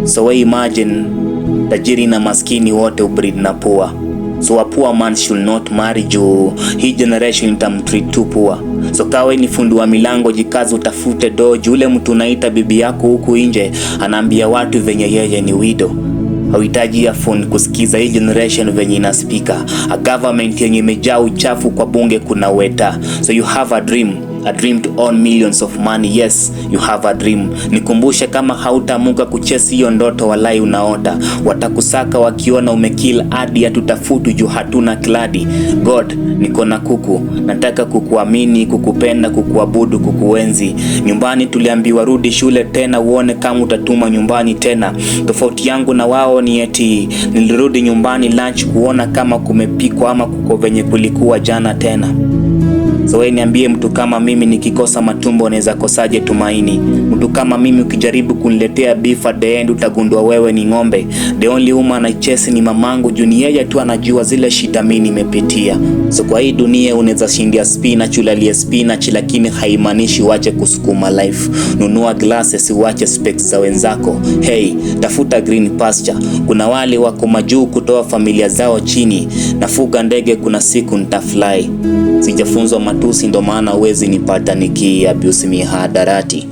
So we imagine tajiri na maskini wote ubreed na poor. So a poor man should not marry juu hii generation itamtreat too poor. So kawe ni fundi wa milango, jikazi utafute do juu ule mtu unaita bibi yako huku nje anaambia watu venye yeye ni widow. Hauhitaji earphone kusikiza hii generation venye inaspika. A government yenye imejaa uchafu, kwa bunge kuna weta. So you have a dream, a dream to own millions of money. Yes, you have a dream. Nikumbushe, kama hautamuka kuchase hiyo ndoto, walai unaota. Watakusaka wakiona umekill hadi hatutafutu juu hatuna kladi. God, niko na kuku, nataka kukuamini, kukupenda, kukuabudu, kukuenzi. Nyumbani tuliambiwa rudi shule tena uone kama utatuma nyumbani tena. Tofauti yangu na wao ni eti nilirudi nyumbani lunch kuona kama kumepikwa ama kuko venye kulikuwa jana tena. So wewe niambie, mtu kama mimi nikikosa matumbo naweza kosaje tumaini? Mtu kama mimi ukijaribu kuniletea beef, at the end utagundua wewe ni ng'ombe. The only woman I chase ni mamangu juu ni yeye tu anajua zile shida mimi nimepitia. So kwa hii dunia unaweza shindia spinach, ulalie spinach, lakini haimaanishi uache kusukuma life. Nunua glasses, uache specs za wenzako. Hey, tafuta green pasture. Kuna wale wako majuu kutoa familia zao chini. Nafuga ndege, kuna siku nitafly. Sijafunzwa matusi, ndo maana huwezi nipata niki abuse mihadarati.